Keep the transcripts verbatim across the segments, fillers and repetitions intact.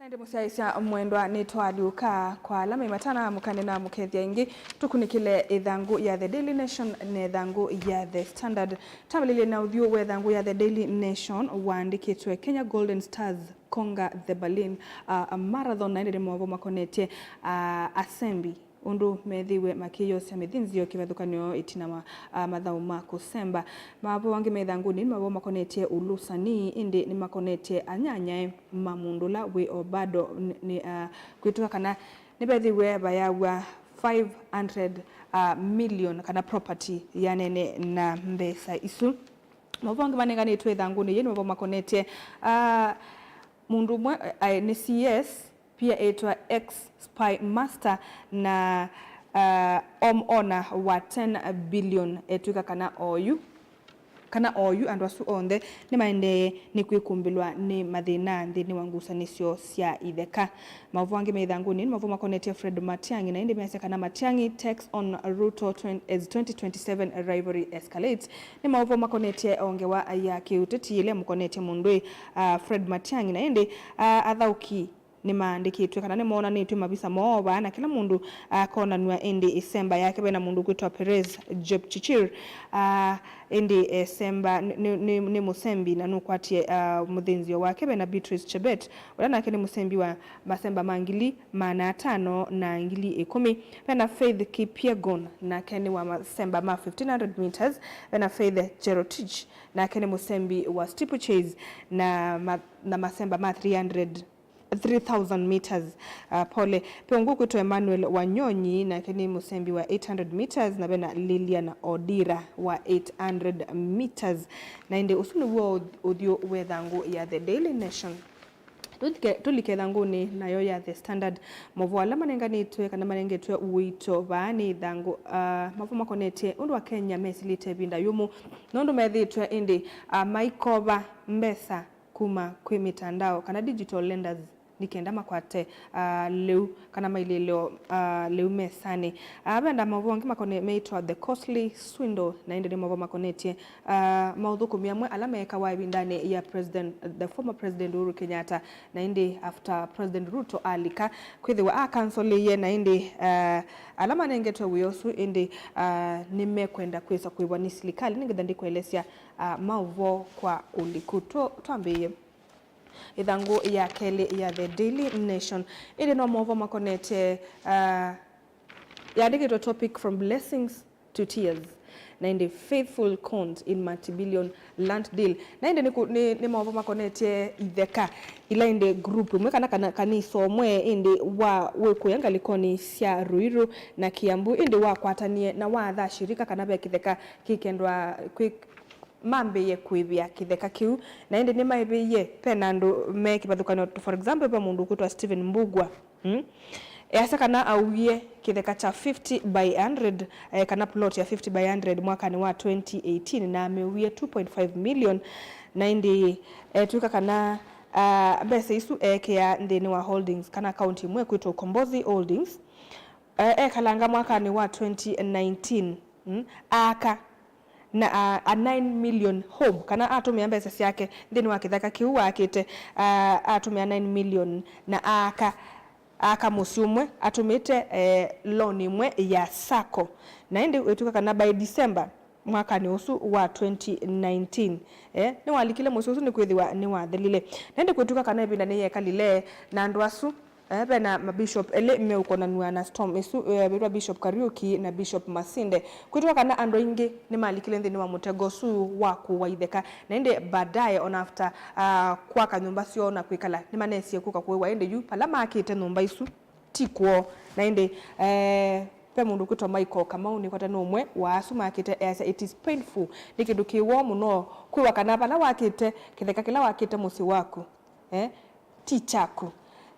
Ĩndĩ mũsyaĩĩsya mwendwa, nĩtwalyũka kwa ala me matana amũkane na mũkethya ĩngĩ, tũkunĩkĩle ĩthangũ ya The Daily Nation na ĩthangũ ya The Standard. Twambĩlĩlye na ũthyũ wa ĩthangũ ya The Daily Nation waandĩkĩtwe, Kenya Golden Stars conquer the Berlin, uh, Marathon, na ĩndĩ nĩ maũvoo makonetye, uh, asembi ũndũ methĩiwe makĩyosya mĩthĩnzĩo kĩvathũkany'o ĩtina wa, a, mathaũ ma kũsemba. Mavoo angĩ me ĩthangũnĩ nĩ mavoo makonetye ũlũsani, ĩndĩ nĩmakonetye anyanyae ma mũndũ ũla wĩ o bado n-, nĩ, a, kwĩtw'a kana nĩvethĩiwe vayaw'a five hundred, a, million kana property yanene na mbesa isu. Mavoo angĩ manenganĩtwe ĩthangũnĩ yĩĩ nĩ mavoo makonetye, a, mũndũ ũmwe, a, nĩ C S, pia ĩtwa ex spy master na, uh, home owner wa ten billion, etw'ĩka kana oyu, kana oyu andũ asu onthe nĩmaendee nĩ kwĩkumbĩlwa nĩ mathĩna nthĩnĩ wa ngusanĩsyo sya itheka. Maũvoo angĩ me ĩthangũnĩ nĩ maũvoo makonetye Fred Matiang'i, na ĩndĩ measya kana Matiang'i takes on Ruto twen-, as twenty twenty-seven rivalry escalates. Nĩ maũvoo makonetye o ngewa ya kĩũteti ĩla ĩmũkonetye mũndũĩ, uh, Fred Matiang'i, na ĩndĩ, uh, athaũki nĩmaandĩkĩtw'e kana nĩmonanĩtw'e mavisa moo vaa, na kĩla mũndũ akonanw'a, ĩndĩ ĩsemba yake ve na mũndũ ũkwĩtwa Perez Jepchichir. Ah, ĩndĩ ĩsemba nĩ, nĩ, nĩ, nĩ mũsembi na nũkwatie, ah, mũthĩnzĩo wake ve na Beatrice Chebet, ũla nake nĩ mũsembi wa masemba ma ngili maana atano na ngili ĩkũmi. Ve na Faith Kipyegon, nake nĩ wa masemba ma fifteen hundred meters. Ve na Faith Cherotich, nake nĩ mũsembi wa steeplechase na, ma, na masemba ma three hundred three thousand meters, uh, pole. Ve ũngĩ ũkwĩtwa Emmanuel Wanyonyi, nake nĩ mũsembi wa eight hundred meters, na ve na Lilian Odira wa eight hundred meters. Na ĩndĩ ũsu nĩw'o ũth-, ũthyũ wa ĩthangũ ya The Daily Nation. Tũlike, tũlike ĩthangũnĩ nayo ya The Standard. Maũvoo ala manenganĩtwe kana manengetwe ũito vaa nĩ ĩthangũ, uh, maũvoo makonetye ũndũ Akenya mesilĩte ĩvinda yũmũ, nũndũ methĩĩtwe ĩndĩ, uh, maikova mbesa kuma kwĩ mĩtandao kana digital lenders nĩ kenda makwate, ah, lĩu kana mailĩĩlo, ah, lĩu mesanĩ. Ah, ve na maũvoo angĩ makone-, meĩtwa The Costly Swindle, na ĩndĩ nĩ maũvoo makonetye, ah, maũthũkũmi amwe ala meekawa ĩvindanĩ ya President, the former President Uhuru Kenyatta, na ĩndĩ after President Ruto alika, kwĩthĩwa akansolĩie, na ĩndĩ, ah, ala manengetwe wĩa ũsu ĩndĩ, ah, nĩmekwenda kwĩsa kũĩvwa nĩ silikalĩ. Nĩngetha ndĩkũelesya, ah, maũvoo kwa ũliku. Tũ-, twambĩĩe. Ĩthangũ ya kelĩ ya The Daily Nation. Ĩndĩ no maũvoo makonetye, ah, yandĩkĩtwe topic from blessings to tears. Na ĩndĩ faithful conned in multi-billion land deal. Na ĩndĩ nĩ kũ-, nĩ, nĩ maũvoo makonetye itheka ila ĩndĩ group ĩmwe kana, kana kanisa ũmwe ĩndĩ wa wĩkũĩa ngalĩkonĩ sya Ruiru na Kiambu, ĩndĩ wakwatanie na watha shirika kana ve kĩtheka kĩkendwa kwĩ mambĩĩe kũĩvĩa kĩtheka kĩu, na ĩndĩ nĩmaĩvĩie. Ve na andũ me kĩvathũkany'o, for example, ve mũndũ ũkwĩtwa Stephen Mbugua, mm? Easya kana auie kĩtheka kya fifty by hundred, eh, kana plot ya fifty by hundred mwakanĩ wa twenty eighteen, na amĩuie two point five million, na ĩndĩ etw'ĩka kana, ah, mbesa isu eekĩa nthĩnĩ wa holdings kana akaunti ĩmwe ĩkwĩtwa Ukombozi Holdings. Eh, ekalanga mwakanĩ wa twenty nineteen, mm, aaka na a, a nine million home, kana atũmĩa mbesa syake nthĩnĩ wa kĩtheka kĩu waakĩte, a, atũmĩa nine million na aaka, aaka mũsyĩ ũmwe atũmĩte, eh, loan ĩmwe ya sacco. Na ĩndĩ wĩtw'ĩka kana by December mwakanĩ ũsu wa twenty nineteen, eh, nĩwalikile mũsyĩ ũsu nĩkwĩthĩwa nĩwathelile. Na ĩndĩ kwĩtw'ĩka kana ĩvinda nĩyekalile na andũ asu, eh, ve na mabishop elĩ meũkonanw'a na storm ĩsu, eh, wĩtwa Bishop Kariuki na Bishop Masinde. Kwĩtwa kana andũ aingĩ nĩmalikile nthĩnĩ wa mũtego ũsu wa kũwa itheka, na ĩndĩ baadaye, ona after, ah, kwaka nyũmba syoo na kwĩkala, nĩmanesie kũka kũĩwa. Ĩndĩ yu vala maakĩte nyũmba isu ti kwoo. Na ĩndĩ, eh, ve mũndũ ũkwĩtwa Michael Kamau, nĩkwata nĩ ũmwe wa asu maakĩte, easya, "It is painful." Nĩ kĩndũ kĩ woo mũno kwĩwa kana vala wakĩte kĩtheka kĩla wakĩte mũsyĩ waku, eh, ti kyaku.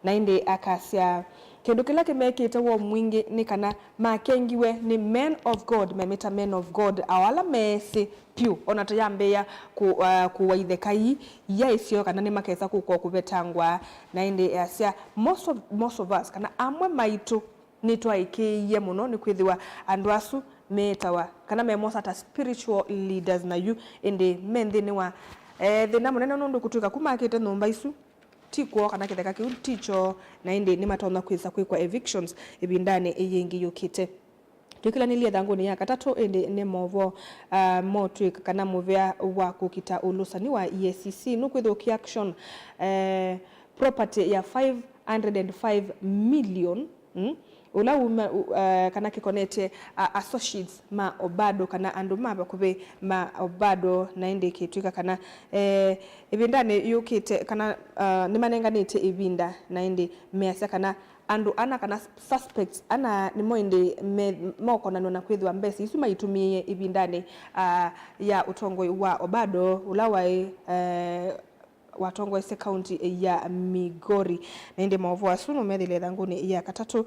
Na ĩndĩ akasya, kĩndũ kĩla kĩmekĩte woo mwingĩ nĩ kana makengiwe nĩ men of God, memĩta men of God, o ala meesĩ vyũ, ona tũyambĩĩa kũ-, uh, kũwa itheka ii, iyaĩ syoo kana nĩmakesa kũka o kũvetangwa. Na ĩndĩ easya, most of, most of us, kana amwe maitũ, nĩtwaĩkĩĩie mũno nĩkwĩthĩwa andũ asu meetawa kana memosa ta spiritual leaders, na yu ĩndĩ me nthĩnĩ wa, eh, thĩna mũnene, nũndũ kũtw'ĩka kuma akĩte nyũmba isu, ti kwoo kana kĩtheka kĩu ti kyoo, na ĩndĩ nĩmatonya kwĩsa kwĩkwa evictions ĩvindanĩ yĩngĩ yũkĩte. Twĩkĩlanĩlye ĩthangũnĩ ya katatũ, ĩndĩ nĩ maũvoo, ah, motw'ĩka kana mũvea wa kũkita ũlũsani wa E A C C nũkwĩthũkĩa Action, eh, property ya five hundred and five million, mm, ũla uma, u-, eh, kana kĩkonetye, ah, associates ma Obado kana andũ ma vakuvĩ ma Obado, na ĩndĩ kĩtw'ĩka kana, eh, ĩvindanĩ yũkĩte kana, ah, nĩmanenganĩtye ĩvinda, na ĩndĩ measya kana andũ ana kana suspects ana nĩmo ĩndĩ me-, mokonanw'a na kwĩthĩwa mbesa isu maitũmĩie ĩvindanĩ, ah, ya ũtongoi wa Obado ũla waĩ, eh, watongoesye kaunti ya Migori. Na ĩndĩ maũvoo asu nũmethĩile ĩthangũnĩ ya katatũ.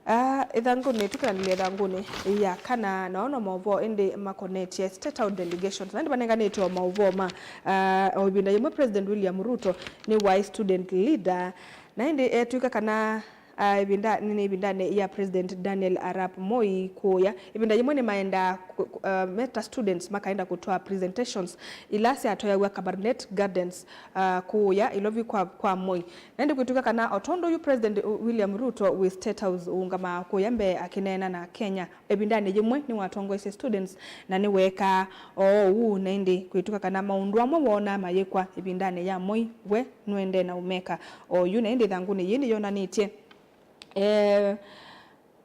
Ah, ĩthangũnĩ, twĩkĩlanĩlye ĩthangũnĩ ya kana, nao no maũvoo ĩndĩ makonetye State House delegations. Na ĩndĩ manenganĩte o maũvoo ma, ah, o ĩvinda yĩmwe President William Ruto nĩ waĩ student leader. Na ĩndĩ etw'ĩka kana, ah, ĩvinda, nĩ ĩvindanĩ ya President Daniel Arap Moi kũya. Ĩvinda yĩmwe nĩmaendaa kũ-, kũ-, ah, me ta students makaenda kũtwaa presentations ila syatwaĩaw'a Kabarnet Gardens, ah, kũya Ilovi kwa, kwa Moi. Na ĩndĩ kwĩtw'ĩka kana o tondũ yu President William Ruto wĩ State House ũũngamaa kũya mbee akĩneena na Kenya, ĩvindanĩ yĩmwe nĩwatongoesye students na nĩweekaa o ũu, na ĩndĩ kwĩtw'ĩka kana maũndũ amwe woonaa mayĩkwa ĩvindanĩ ya Moi, we nũendee na ũmeka o yu. Na ĩndĩ ĩthangũnĩ yĩĩ nĩyonanĩtye, eh,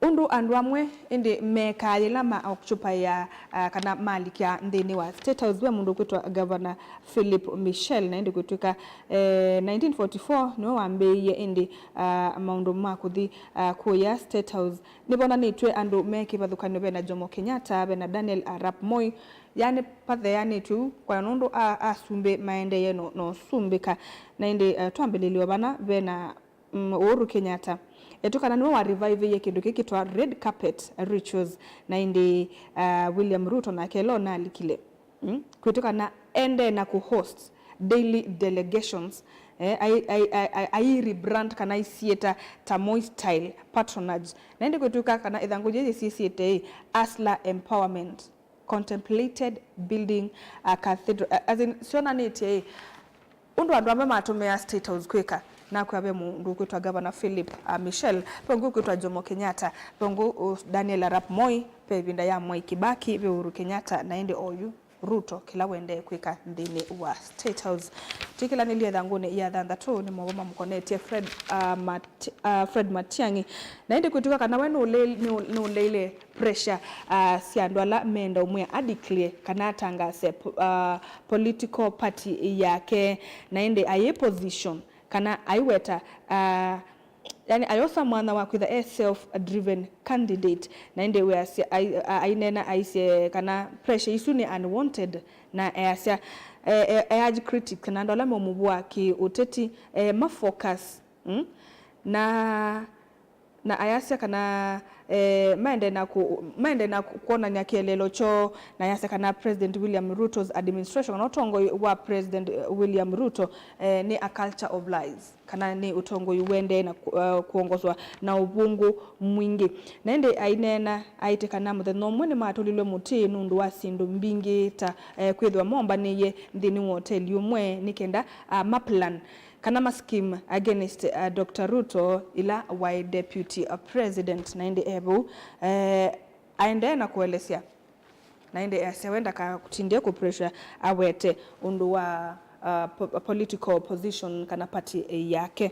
ũndũ andũ amwe ĩndĩ mekaa yĩla ma occupy ya, ah, kana malikya nthĩnĩ wa State House. Ve mũndũ ũkwĩtwa Governor Philip Michel, na ĩndĩ kwĩtw'ĩka, eh, nineteen forty-four nĩwe wambĩĩie ĩndĩ, ah, maũndũ ma kũthi, ah, kũya State House. Nĩvonanĩtw'e andũ me kĩvathũkany'o, ve na Jomo Kenyatta, ve na Daniel Arap Moi, yaani vatheanĩtw'e ũu kwa nũndũ a, asumbĩ maendeeye no, no ũsumbĩka. Na ĩndĩ, eh, twambĩlĩlyo vana ve na, mm, Uhuru Kenyatta. Etw'ĩka kana nĩwe wa revive-ĩe kĩndũ kĩkĩtwa red carpet rituals, na ĩndĩ, ah, William Ruto nake ĩla ũnalikile, mm, kwĩtw'ĩka kana endee na kũ host daily delegations, eh, ai, ai, ai, ai, ai rebrand kana aisiĩta ta Moi style patronage. Na ĩndĩ kwĩtw'ĩka kana ĩthangũ yĩĩ yĩsisĩte ĩ, hustler empowerment, contemplated building a cathedral. A-, as in, syonanĩtye ĩ, ũndũ andũ amwe matũmĩaa State House kwĩka. Nakwĩa ve mũndũ ũkwĩtwa Governor Philip, uh, Michel, ve ũngĩ ũkwĩtwa Jomo Kenyatta, ve ũngĩ, uh, Daniel Arap Moi, ve ĩvinda ya Mwai Kibaki, ve Uhuru Kenyatta, na ĩndĩ oyu Ruto kĩla wendee kwĩka nthĩnĩ wa State House. Twĩkĩlanĩlye ĩthangũnĩ ya thanthatũ nĩ maũvoo mamũkonetye Fred, uh, Mat-, uh, Fred Matiang'i. Na ĩndĩ kwĩtw'ĩka kana we nũle-, nũ-, nũleile pressure, uh, sya andũ ala meenda ũmwĩa a declare kana atangase po-, uh, political party yake. Na ĩndĩ ayĩ position kana aiweta, uh, yani, ayosa mwanya wa kwĩtha e self driven candidate, na ĩndĩ weasya, ai-, a-, aineena aisye kana pressure isu nĩ unwanted, na easya, e, e, e urge critics kana andũ ala meũmũvũaa kĩ-ũteti, e, ma focus, mm? Na, na ayasya kana, e, maende na kũ-, maende na kũ-, kwonany'a kĩeleelo kyoo, na ayasya kana President William Ruto's administration, kana ũtongoi wa President, e, William Ruto, e, nĩ a culture of lies. Kana nĩ ũtongoi ũendee na kũ-, uh, kwongoswa na ũvũngũ mwingĩ. Na ĩndĩ aineena aĩtye kana mũthenya ũmwe nĩmatũlilwe mũtĩ nũndũ wa syĩndũ mbingĩ ta, eh, kwĩthĩwa mombanĩie nthĩnĩ wa oteli ũmwe nĩ kenda, uh, ma plan kana ma scheme against, uh, Doctor Ruto ĩla waĩ deputy, uh, president. Na ĩndĩ e vau, eh, aendee na kũelesya Na ĩndĩ easya we ndakatindie kũ pressure awete ũndũ wa, uh, po-, political opposition kana party yake.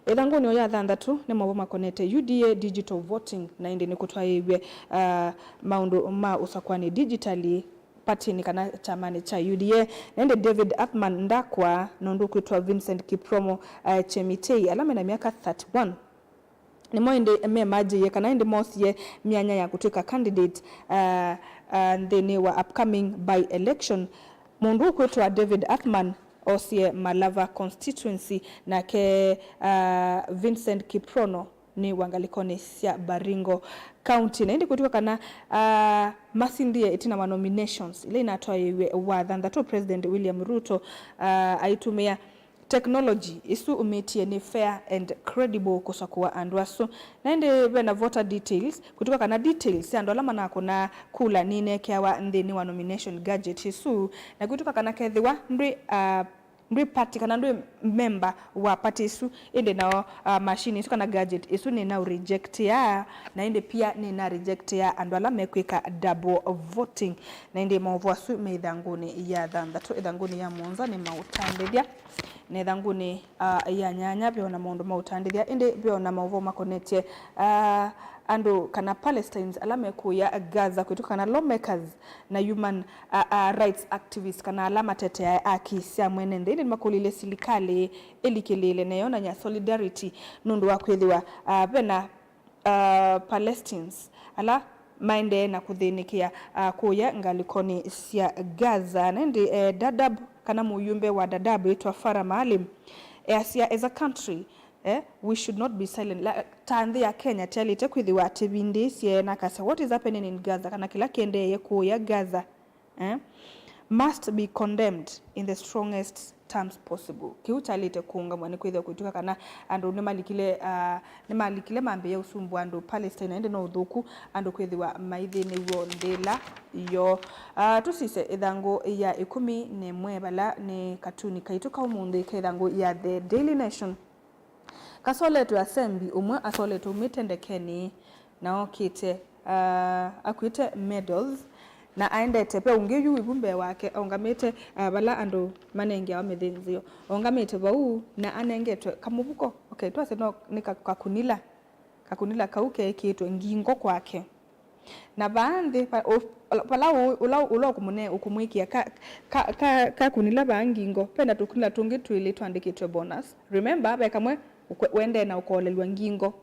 Ĩthangũnĩ ya thanthatũ nĩ maũvoo makonete U D A digital voting, na ĩndĩ nĩkũtwaĩĩw'e, uh, maũndũ ma ũsakũani digitally party-nĩ kana kyamanĩ kya U D A. Na ĩndĩ David Athman ndakwa nũndũ kwĩtwa Vincent Kiprono, uh, Chemitei, ala mena myaka thirty-one. Nĩmo ĩndĩ memanjĩie kana ĩndĩ moosie myanya ya kũtw'ĩka candidate, uh, uh, nthĩnĩ wa upcoming by-election. Mũndũ ũkwĩtwa David Athman oosie Malava constituency, nake, uh, Vincent Kiprono nĩ wa ngalĩkonĩ sya Baringo County. Na ĩndĩ kwĩtw'ĩka kana, uh, masindie ĩtina wa nominations ila inatwaĩĩw'e wa thanthatũ, President William Ruto, uh, aitũmĩa technology ĩsu ũmĩtie nĩ fair and credible kũsakũa andũ asu. Na ĩndĩ ve na voter details, kwĩtw'ĩka kana details sya andũ ala manakũnaa kula nĩinekeawa nthĩnĩ wa nomination gadget ĩsu. Na kwĩtw'ĩka kana kethĩwa ndwĩ, uh, ndwĩ party kana ndwĩ member wa party ĩsu, ĩndĩ nao, uh, machine ĩsu kana gadget ĩsu nĩna rejectia, na ĩndĩ pia nĩna rejectia andũ ala mekwĩka double voting. Na ĩndĩ maũvoo asu me ĩthangũnĩ ya thanthatũ, ĩthangũnĩ ya mũonza nĩ maũtandĩthya, na ĩthangũnĩ, uh, ya nyanya ve ona maũndũ maũtandĩthya, ĩndĩ ve ona maũvoo makonetye, uh, andũ kana Palestines ala mekũya Gaza kwĩtũka kana lawmakers na human, uh, uh, rights activists kana ala mateteae aki sya mwene nthĩ, ĩndĩ nĩmakũlilye silikalĩ ĩlikĩlĩĩle na yonany'a solidarity nũndũ wa kwĩthĩwa, uh, vena, uh, Palestines ala maendee na kũthĩnĩkĩa, uh, kũya ngalĩkonĩ sya Gaza. Na ĩndĩ, eh, Dadaab, kana mũyumbe wa Dadaab wĩtwa Farah Maalim, easya, as a country, eh, we should not be silent. La, ta nthĩ ya Kenya, tyaĩlĩte kwĩthĩwa tĩvindĩĩsye na akasya, what is happening in Gaza, kana kĩla kĩendeeye kũya Gaza, eh, must be condemned in the strongest terms possible. Kĩu kyaĩlĩte kũũngamw'a nĩ kwĩthĩwa kwĩtw'ĩka kana andũ nĩmalikile, ah, nĩmalikile mambĩĩa ũsumbũa andũ Palestine, na ĩndĩ no ũthũku andũ kwĩthĩwa maithĩnĩw'e o nthĩ ĩla yoo. Ah, tũsisye ĩthangũ ya ĩkũmi na ĩmwe, vala nĩ katuni kaitũ ka ũmũnthĩ ka ĩthangũ ya The Daily Nation. Kasoletwe asembi ũmwe asoletwe aumĩte ndekenĩ na okĩte, ah, akuĩte medals, na aendete, ve ũngĩ yu wĩ vu mbee wake aũngamĩte, ah, vala andũ manengeawa mĩthĩnzĩo. Aũngamĩte vau na anengetwe kamũvuko. Okay, twasye no nĩ ka-, kakunila. Kakunila kau keekĩĩtwe ngingo kwake. Na vaa nthĩ, va-, ũ-, vala ũ-, ũla, ũla ũkũmũne-, ũkũmwĩkĩa ka, ka, ka, kakunila vaa ngingo, ve na tũkunila tũngĩ twĩlĩ twandĩkĩtwe bonus. Remember, ve kamwe ũkwe-, ũendee na ũkoolelw'a ngingo.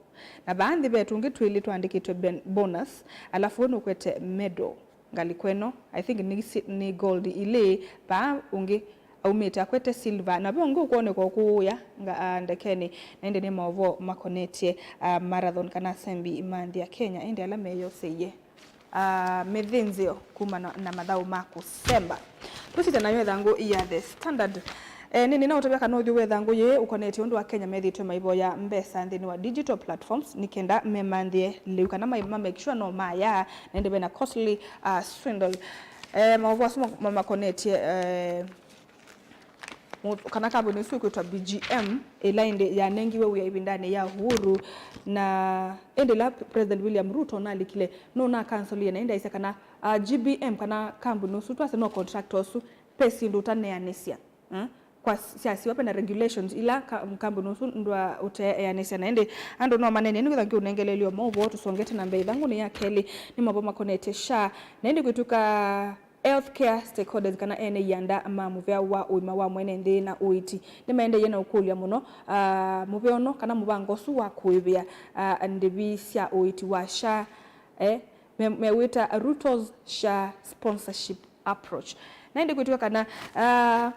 Na vaa nthĩ ve tũngĩ twĩlĩ twandĩkĩtwe ben-, bonus, alafu we nũkwete medal. Ngalĩko ĩno, I think nĩ si-, nĩ gold ilĩ, vaa ũngĩ aumĩte akwete silver, na ve ũngĩ ũkwoneka ũkũũya nga-, ah, ndekenĩ, na ĩndĩ nĩ maũvoo makonetye, ah, marathon kana asembi ma nthĩ ya Kenya, ĩndĩ ala meyoseie, ah, mĩthĩnzĩo kumana na mathaũ ma kũsemba. Tũsite nayo ĩthangũ ya The Standard. Eh, nĩ, nĩnaũtavya kana ũthyũ wa ĩthangũ yĩĩ ũkonetye ũndũ Akenya methĩĩtwe maivoya mbesa nthĩnĩ wa digital platforms nĩ kenda memanthĩe lĩu kana ma, ma make sure no maya, na ĩndĩ ve na costly, uh, swindle. Eh, maũvoo asu ma, ma, makonetye, eh, mũ-, kana kambuni ĩsu ĩkwĩtwa B G M, ĩla ĩndĩ yanengiwe wĩa ĩvindanĩ ya Uhuru, na ĩndĩ ĩla President William Ruto nalikile, nũnakansolie na ĩndĩ aisye kana, uh, G B M kana kambuni ũsu twasye no contractor ũsu, ve syĩndũ ũtaneanĩsya. Mm? Kwa s-, syasiwa ve na regulations ila ka-, kambuni ũsu ndwa ũteanĩsya, na ĩndĩ andũ no manenie nĩgetha ngiũnengelelyo maũvoo tũsongete na mbee. Ĩthangũnĩ ya kelĩ nĩ maũvoo makonetye SHA, na ĩndĩ kwĩtw'ĩka healthcare stakeholders kana ene ianda ma mũvea wa ũima wa mwene nthĩ na ũiiti nĩmaendeeie na ũkũlya mũno, ah, mũvea ũno kana mũvango ũsu wa kũĩvĩa, ah, ndĩvi sya ũiiti wa SHA, eh, me-, mewĩta Ruto's SHA sponsorship approach. Na ĩndĩ kwĩtw'ĩka kana, ah,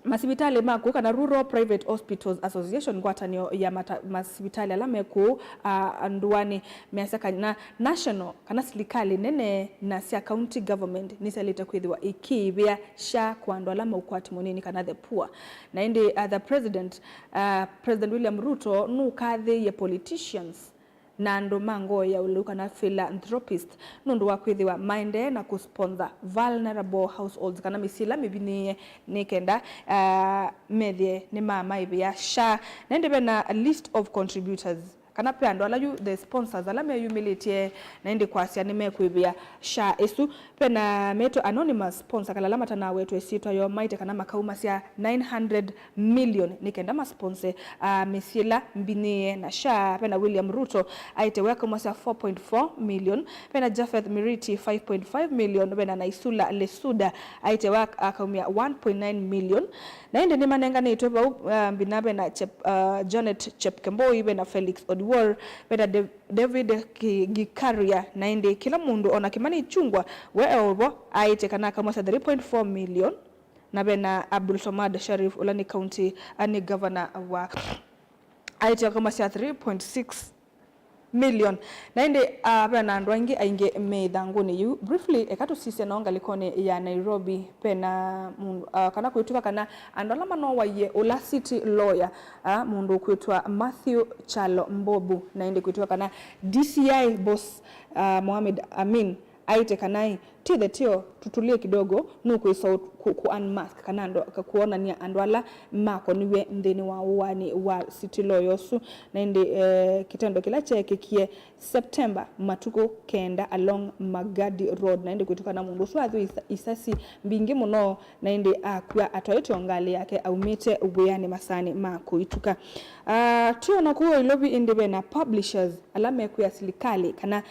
masivitalĩ ma kũu kana Rural Private Hospitals Association, ngwatanĩo ya mata-, masivitalĩ ala me kũu, ah, ndũanĩ, measya kana national kana silikalĩ nene na sya county government nĩsyaĩlĩte kwĩthĩwa ikĩĩvĩa SHA kwa andũ ala ma ũkwati mũnini kana the poor. Na ĩndĩ, ah, the president, ah, President William Ruto nũkathĩĩie politicians na andũ ma ngoo ya ũleu kana philanthropist nũndũ wa kwĩthĩwa maendee na kũsponsor vulnerable households kana mĩsyĩ ĩla mĩvinĩĩe nĩ kenda, ah, methĩe nĩmamaĩvĩa SHA. Na ĩndĩ ve na list of contributors kana ve andũ ala yu the sponsors ala meyumĩlĩtye na ĩndĩ kwasya nĩmekwĩvĩa SHA ĩsu. Ve na metwe anonymous sponsor kana ala matanawetwe ĩsyĩtwa yoo maĩte kana makaumasya nine hundred million nĩ kenda masponse, ah, mĩsyĩ ĩla mbinyĩĩe na SHA. Ve na William Ruto aĩte we akaumasya four point four million. Ve na Japheth Miriti five point five million. Ve na Naisula Lesuda aĩte we ak-, akaumya one point nine million. Na ĩndĩ nĩmanenganĩtwe vau, ah, mbina ve na Chep-, ah, Janet Chepkemboi, ve na Felix Odiwuor, ve na Dev-, David Ki-, Gikaria, na ĩndĩ kĩla mũndũ, ona Kimani Ichung'wah, we e o vo, aĩtye kana akamwasya three point four million, na ve na Abdulswamad Sharif, ũla nĩ county, a, nĩ governor wa, aĩtye akamwasya three point six million. Na ĩndĩ, ah, ve na andũ aingĩ, aingĩ me ĩthangũnĩ yĩu. Briefly, eka tũsisye nao ngalĩkonĩ ya Nairobi, ve na mũndũ, ah, kana kwĩtw'ĩka kana andũ ala manowaie ũla city lawyer, ah, mũndũ ũkwĩtwa Matthew Kyalo Mbobu, na ĩndĩ kwĩtw'ĩka kana D C I boss, ah, Mohamed Amin Aĩte kana ĩ, ti the teo, tutulie kidogo, nũkwĩsa ũ-, ku, ku unmask kana andũ, ka, kuonania andũ ala makoniw'e nthĩnĩ wa ũaani wa sitilo ũsu. Na ĩndĩ, eh, kĩtendo kĩla kyeekĩkie September matukũ kenda along Magadi Road, na ĩndĩ kwĩtw'ĩka na mũndũ ũsu athw'a isa-, isasi mbingĩ mũno, na ĩndĩ akw'a atwaĩtwe o ngalĩ yake aumĩte wĩanĩ masaanĩ ma kũituka. Ah, ti o na kũu Nairobi, ĩndĩ ve na publishers ala mekwĩa silikalĩ kana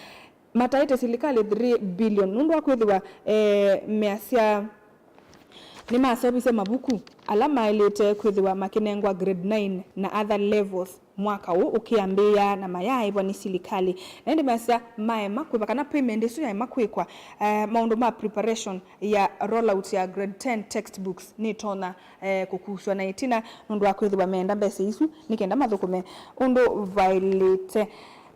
mataĩte silikalĩ three billion nũndũ wa kwĩthĩwa, eh, measya nĩmaseũvisye mavuku ala maĩlĩte kwĩthĩwa makĩnengwa grade nine na other levels mwaka ũũ ũkĩambĩĩa na mayaaĩvwa nĩ silikalĩ. Na ĩndĩ measya maema kwĩva kana payment ĩsu yaema kwĩkwa, eh, maũndũ ma preparation ya rollout ya grade ten textbooks nĩtonya, eh, kũkusw'a na ĩtina nũndũ wa kwĩthĩwa meenda mbesa isu nĩ kenda mathũkũme ũndũ vaĩlĩte.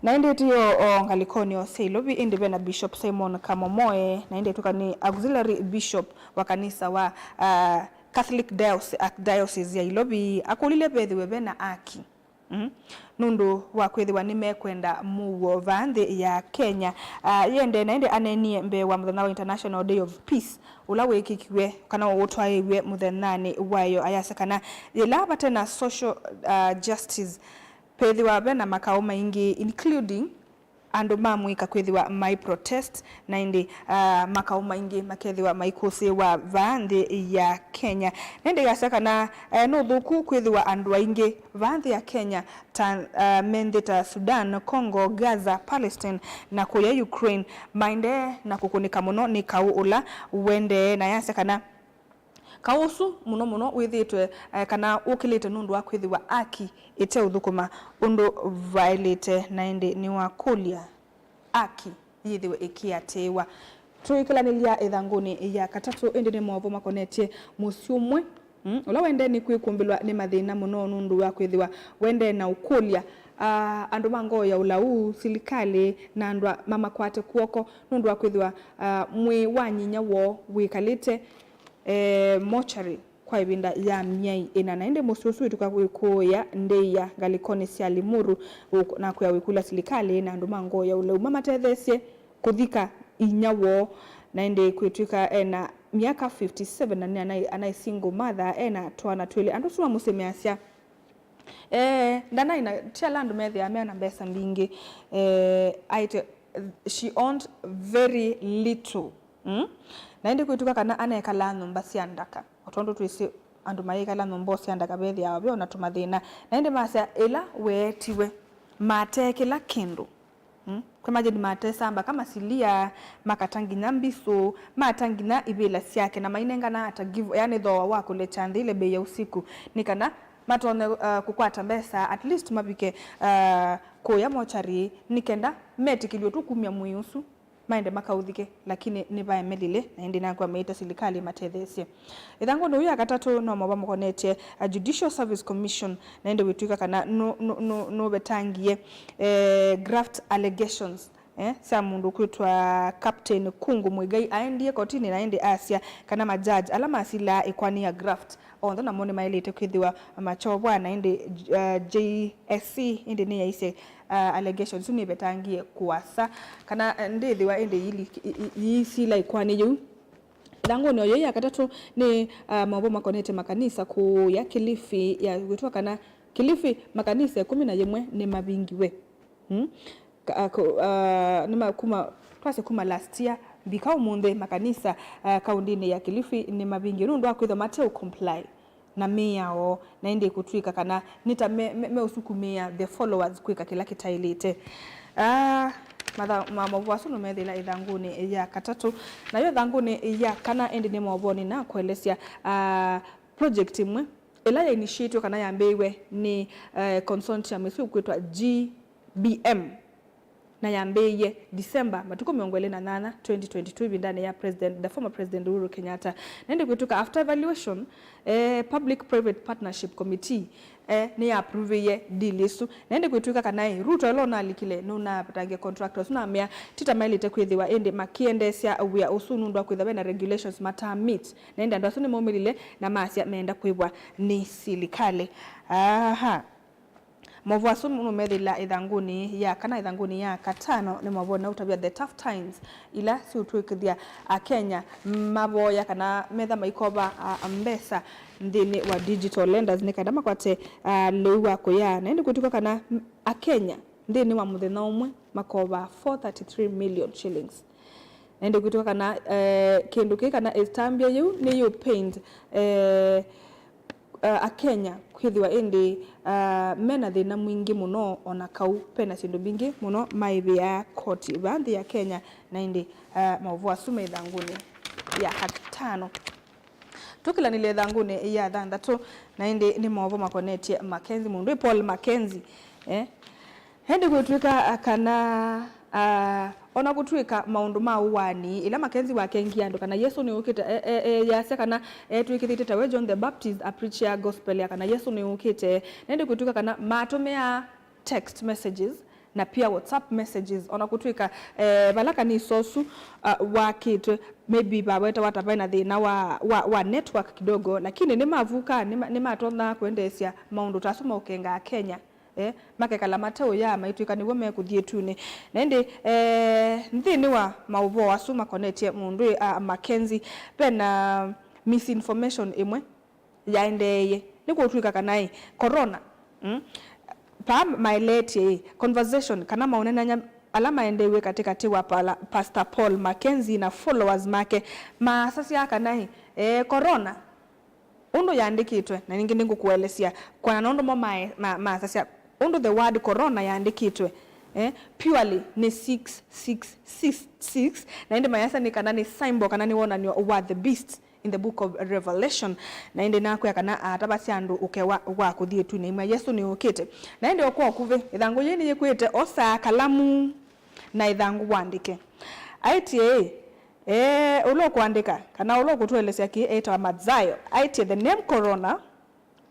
Na ĩndĩ ti o, o ngalĩkonĩ o sya Nairobi, ĩndĩ ve na Bishop Simon Kamomoe, na ĩndĩ ĩtw'ĩka nĩ auxiliary bishop wa kanisa wa, ah, Catholic Diocese, Archdiocese ya Nairobi, akũlilye vethĩwe ve na aki, mm, nũndũ wa kwĩthĩwa nĩmekwenda mũuo vaa nthĩ ya Kenya. Ah, yende na ĩndĩ aneenie mbee wa mũthenya wa International Day of Peace, ũla wĩkĩkiwe kana ũtwaĩiw'e mũthenyanĩ wayo, ayasya kana yĩla vate na social, ah, justice, vethĩwa ve na makaũ maingĩ, including andũ ma mũika kwĩthĩwa mai protest, na ĩndĩ, ah, makaũ maingĩ makethĩwa maikũsĩĩwa vaa nthĩ ya Kenya. Na ĩndĩ yasya kana, eh, nĩ ũthũku kwĩthĩwa andũ aingĩ vaa nthĩ ya Kenya ta, ah, me nthĩ ta Sudan, Congo, Gaza, Palestine, na kũya Ukraine, maendee na kũkũnĩka mũno nĩ kaũ ũla ũendee, na yasya kana kaũ ũsu mũno mũno wĩthĩĩtwe, eh, kana ũkĩlĩte nũndũ wa kwĩthĩwa aki ĩteũthũkũma ũndũ vaĩlĩte, na ĩndĩ nĩwakũlya aki yĩthĩwe ĩkĩatĩĩwa. Tũikĩlanĩlya ĩthangũnĩ ya katatũ, ĩndĩ nĩ maũvoo makonetye mũsyĩ ũmwe, mm, ũla wendee nĩ kwĩkumbĩlwa nĩ mathĩna mũno nũndũ wa kwĩthĩwa wendee na ũkũlya, ah, andũ ma ngoo ya ũlau, silikalĩ, na andũ a-, mamakwate kw'oko nũndũ wa kwĩthĩwa, ah, mwĩĩ wa nyinya woo wĩkalĩte eh, mortuary kwa ĩvinda ya myei ĩna, na ĩndĩ mũsyĩ ũsu wĩtw'ĩka wĩkũĩa ndĩia ngalĩkonĩ sya Limuru, ũk-, na kwĩa wĩkũlya silikalĩ na andũ ma ngoo ya ũlau mamatetheesye kũthika inyia woo, na ĩndĩ kwĩtw'ĩka ena myaka fifty seven na nĩ anaĩ, anaĩ single mother, ena twana twĩlĩ. Andũ asu ma mũsyĩ measya, eh, ndanaĩ na, ti ala andũ methĩaa mena mbesa mbingĩ, eh, aĩte, she owned very little. Mm? Na ĩndĩ kwĩtw'ĩka kana anekalaa nyũmba sya ndaka, o tondũ twĩsĩ andũ mayĩkala nyũmba o sya ndaka vethĩawa ve o na tũmathĩna. Na ĩndĩ masya ĩla weetiwe, mate kĩla kĩndũ. Mm? Kwĩ majeni mate samba kama silia, makata nginya mbisũ, mata nginya ivĩla syake, na mainengana ata give, yani thooa wa kũlekya nthĩ ile bei ya usiku, nĩ kana matonye, uh, kũkwata mbesa, at least mavike, uh, kũya mochari, nĩ kenda metĩkĩlw'e tu kumya mwĩĩ ũsu maende makaũthike, lakini nĩvaemelile, na ĩndĩ nakw'a meĩta silikalĩ ĩmatetheesye. Ĩthangũnĩ ũyũ ya katatũ no maũvoo makonetye, a, Judicial Service Commission, na ĩndĩ wĩtw'ĩka kana nũ-, nũ-, nũ-, nũvetangie, eh, graft allegations, eh, sya mũndũ ũkwĩtwa Captain Kungu Muigai aendie kotinĩ na ĩndĩ asya kana majaji ala masilaa ĩkoani ya graft onthe namo nĩmaĩlĩte kwĩthĩwa makyovwa, na ĩndĩ, uh, J S C ĩndĩ nĩyaisye, uh, allegation ĩsu nĩvetangie kũasa kana, uh, ndĩthĩwa ĩndĩ yili-, i-, i-, yĩisila ĩkoani yĩu. Ĩthangũnĩ o yĩu ya katatũ nĩ, uh, maũvoo makonetye makanisa kũya Kilifi, ya kwĩtwa kana Kilifi makanisa ĩkũmi na yĩmwe nĩmavingiwe. Hmm? Ka-, a-, ko-, a, nĩma-, kuma, twasye kuma last year, mbika ũmũnthĩ makanisa, a, kaũndĩnĩ ya Kilifi nĩmavingie nũndũ wa kwĩthwa mate ũ comply na mĩao, na ĩndĩ kũtw'ĩka kana nĩ ta me, me, meũsukumĩa the followers kwĩka kĩla kĩtaĩlĩte. A, matha-, ma-, maũvoo asu nũmethĩla ĩthangũnĩ ya katatũ. Nayo ĩthangũnĩ ya kana ĩndĩ nĩ maũvoonĩ na kũelesya, a, project ĩmwe ĩla yainitiatwe kana yambĩĩwe nĩ, eh, consortium ĩsu ĩkwĩtwa G B M, na yambĩĩie December matukũ mĩongo ĩlĩ na nyanya, twenty twenty-two, ĩvindanĩ ya President, the former President Uhuru Kenyatta. Na ĩndĩ kwĩtw'ĩka after evaluation, eh, Public Private Partnership Committee, eh, nĩyaappruvĩie deal ĩsu. Na ĩndĩ kwĩtw'ĩka kana ĩ, Ruto ĩla ũnalikile nũnavetangie contractor ũsu na amea ti ta maĩlĩte kwĩthĩwa ĩndĩ makĩendeesya wĩa ũsu nũndũ wa kwĩthwa ve na regulations mata meet. Na ĩndĩ andũ asu nĩmaumĩlile na masya meenda kwĩvwa nĩ silikalĩ. Aha. Maũvoo asu nũmethĩla ĩthangũnĩ ya kana, ĩthangũnĩ ya katano, nĩ maũvoo na ũtavya the tough times ila siũtw'ĩkĩthya Akenya mavoya kana metha maikova, a, mbesa nthĩnĩ wa digital lenders nĩ kana makwate, a, lĩu wa kũya. Na ĩndĩ kwĩtw'ĩka kana, m-, Akenya nthĩnĩ wa mũthenya ũmwe makova four thirty-three million shillings. Na ĩndĩ kwĩtw'ĩka kana, eh, kĩndũ kĩĩ kana ĩtambya yĩu nĩyũ paint, eh, uh, Akenya kwĩthĩwa ĩndĩ, uh, mena thĩna mwingĩ mũno, o na kau pena syĩndũ mbingĩ mũno maĩvĩaa koti vaa nthĩ ya Kenya, na ĩndĩ, uh, maũvoo asu me ĩthangũnĩ ya katano. Tũkĩlanĩlye ĩthangũnĩ ya thanthatũ, na ĩndĩ nĩ maũvoo makonetye Mackenzie, mũndũ wĩ Paul Mackenzie, eh? Ĩndĩ kwĩtw'ĩka, a, kana, a, o na kũtw'ĩka maũndũ ma ũaani, ĩla Mackenzie wakengie andũ kana Yesũ nĩyũkĩte, e, e, e, yasya kana etw'ĩkĩthĩtye tawe John the Baptist, a preacher gospel ya kana Yesũ nĩyũkĩte, na ĩndĩ kwĩtw'ĩka kana matũmĩaa text messages na pia WhatsApp messages, o na kũtw'ĩka, e, vala kanisa ũsu, a, wakĩtwe, maybe vawetawa ta vaĩ na thĩna wa, wa, wa network kidogo, lakini nĩmavukaa, nĩma-, nĩmatonyaa kũendeesya maũndũ ta asu maũkengaa Kenya. Eh, makekala mateũyaa maitw'ĩka nĩw'o mekũthi ĩtunĩ. Na ĩndĩ, eh, nthĩnĩ wa maũvoo asu makonetye mũndũ, a, Mackenzie, ve na misinformation ĩmwe yaendeeie. Nĩkũtw'ĩka kana ĩ, corona, mm, paa maeleetye ĩ, conversation kana maũneenany'a ala maendeew'e katĩkatĩ wa pala, Pastor Paul Mackenzie na followers make, maasasya kana ĩ, eh, corona ũndũ yandĩkĩtwe, na ningĩ nĩngũkũelesya kwana na ũndũ mo mae-, ma-, maasasya ũndũ the word corona yandĩkĩtwe, eh, purely nĩ six six six six, na ĩndĩ mayasya nĩ kana nĩ symbol kana nĩ wonany'o wa the beast in the book of Revelation. Na ĩndĩ nakwĩa kana atavasya andũ ũkewa wa kũthi ĩtunĩ, aimwĩa Yesũ nĩyũkĩte. Na ĩndĩ o kwa ũkuvĩ, ĩthangũ yĩĩ nĩyĩkwĩte, osaa kalamu na ĩthangũ wandĩke. Aĩtye ĩ, Ee, ũla ũkũandĩka, kana ũla ũkũtũelesya kĩĩ etawa Mathayo. Aĩtye, the name corona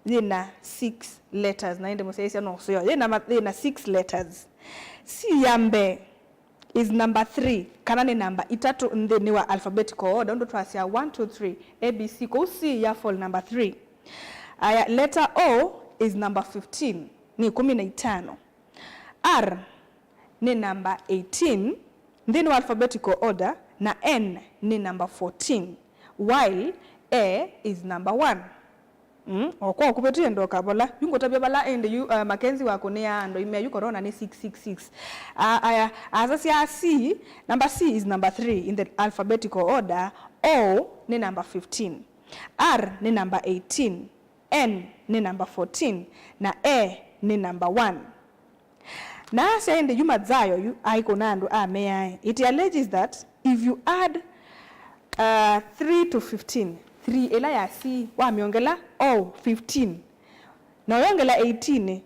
yĩna six letters, na ĩndĩ mũsyaĩĩsya no ũseo. Yĩna ma-, yĩna six letters. C ya mbee is number three, kana nĩ namba itatũ nthĩnĩ wa alphabetical order, ũndũ twasya one, two, three, A B C. Kũu C ya fall number three. Aya, letter O is number fifteen, nĩ ĩkũmi na itano. R nĩ namba eighteen nthĩnĩ wa alphabetical order, na N nĩ namba fourteen, while A is number one. Mm, o kwa ũkuvĩ twĩenda ũkavola. Yu ngũtavya vala ĩndĩ yu, uh, Mackenzie wakũnĩaa andũ aimea yu corona nĩ six six six. A, aya, asasya C, number C is number three in the alphabetical order, O nĩ number fifteen, R nĩ number eighteen, N nĩ number fourteen, na A nĩ number one. Na asya ĩndĩ yu Mathayo yu aikũna andũ ameae, it alleges that if you add, uh, three to fifteen, three ĩla ya C wamyongela O fifteen, na ũyongela eighteen,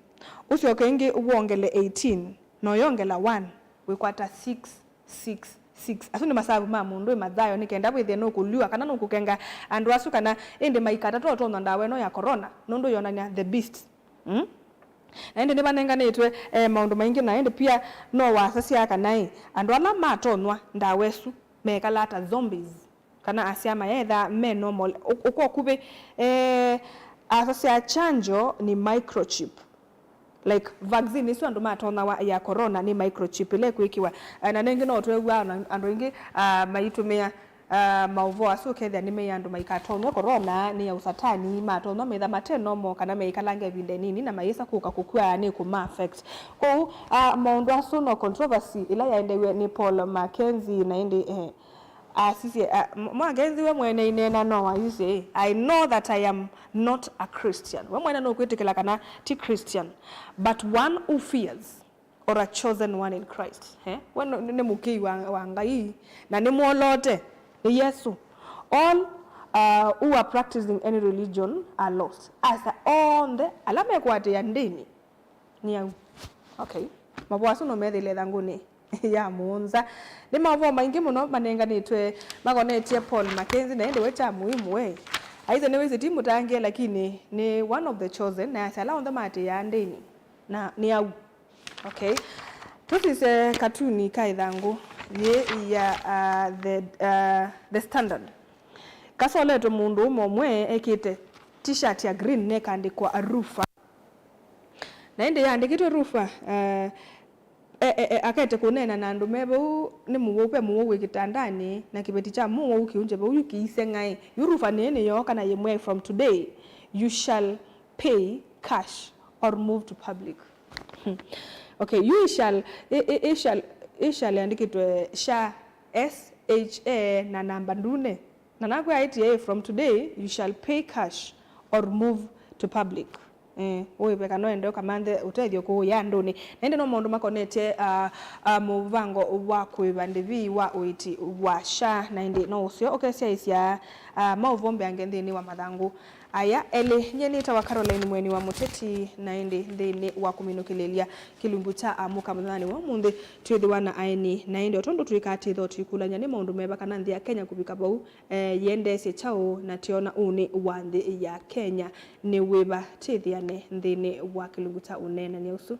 ũsyoke ĩngĩ wongele eighteen, na ũyongela one, wĩkwata six six six. Asu nĩ masavu ma mũndũ wĩ Mathayo, nĩ kenda wĩthĩe nũkũliwa kana nũkũkenga andũ asu, kana ĩndĩ maikatata ũtonwa ndawa ĩno ya corona, nũndũ yonany'a the beast. Mm? Na ĩndĩ nĩvanenganĩtwe, eh, maũndũ maingĩ, na ĩndĩ pia no wasasya kana ĩ, andũ ala matonwa ndawa ĩsu mekalaa ta zombies, kana asya mayethaa me normal. Ũ-, ũkwa ũkuvĩ, eh, asasya chanjo nĩ microchip. Like, vaccine ĩsu andũ matonyawa ya corona nĩ microchip ĩla ĩkwĩkĩwa. Eh, na nĩngĩ no twĩw'aa na andũ aingĩ, ah, maitũmĩa, ah, maũvoo asu ũkethĩa nĩmeĩa andũ maikatonywe corona nĩ ya ũsatani, matonywa metha mate normal kana meikalange ĩvinda ĩnini na mayĩsa kũka kũkw'a nĩ kũma affect. Kwoou, ah, maũndũ asu no controversy ĩla yaendeew'e nĩ Paul Mackenzie na ĩndĩ, eh, asisye, ah, M-, Mackenzie we mwene aineena no ayusĩ, "I know that I am not a Christian." We mwene nũkwĩtĩkĩla kana ti Christian, but one who fears or a chosen one in Christ. Eh? We nũ-, nĩ, nĩ mũkĩi wa, wa Ngai, na nĩ mwolote, nĩ Yesũ. All, uh, who are practicing any religion are lost. Asa onthe ala mekwatĩĩa ndĩni nĩ au. Okay. Mavoo asu no methĩle ĩthangũnĩ ya mũonza. Nĩ mavoo maingĩ mũno manenganĩtwe makonetye Paul Mackenzie, na ĩndĩ we kya mũimu we, aisye nĩwĩsĩ ti mũtangĩe, lakini nĩ one of the chosen, na asya ala onthe maatĩĩaa ndĩni na nĩ au. Okay. Tũsisye katuni ka ĩthangũ yĩ ya, uh, the, uh, The Standard. Kasoletwe mũndũ ũme ũmwe ekĩte t-shirt ya green nekandĩkwa Arufa. Na ĩndĩ yaandĩkĩtwe Rufa, eh, e, e, e, akete kũneena na andũ me vau, nĩ mũwau, ve mũwau wĩ kĩtandanĩ, na kĩveti kya mũwau kĩunje vau, yu kĩiseng'aĩ. Yu Rufa nĩ nĩyo kana yĩ mwĩai, "From today, you shall pay cash or move to public." Okay, you shall, i, i, i shall, i shall yandĩkĩtwe sha, S H A na namba ndune. Na nakwĩa aĩtye, "From today, you shall pay cash or move to public." Eh, ũĩve kana ũende ũkamanthe ũtethyo kũũya andũnĩ. Na ĩndĩ no maũndũ makonetye, ah, ah, mũvango wa kũĩva ndĩvi wa ũiiti wa sha, na ĩndĩ no ũseo ũkesyaĩsya, ah, maũvoo mbeange nthĩnĩ wa mathangũ aya elĩ. Nyie nĩtawa Caroline Mweni wa Mũteti, na ĩndĩ nthĩnĩ wa kũminũkĩlĩlya kĩlungu kya Amũka mũthenyanĩ wa ũmũnthĩ, twĩthĩwa na aeni. Na ĩndĩ o tondũ twĩkaa twĩthoo tũikũlany'a, nĩ maũndũ meva kana nthĩ ya Kenya kũvika vau, eh, yendeesye kyaũ, na twĩona ũnĩ wa nthĩ ya Kenya nĩ wĩva? Twĩthĩane nthĩnĩ wa kĩlungu kya ũneenany'a ũsu.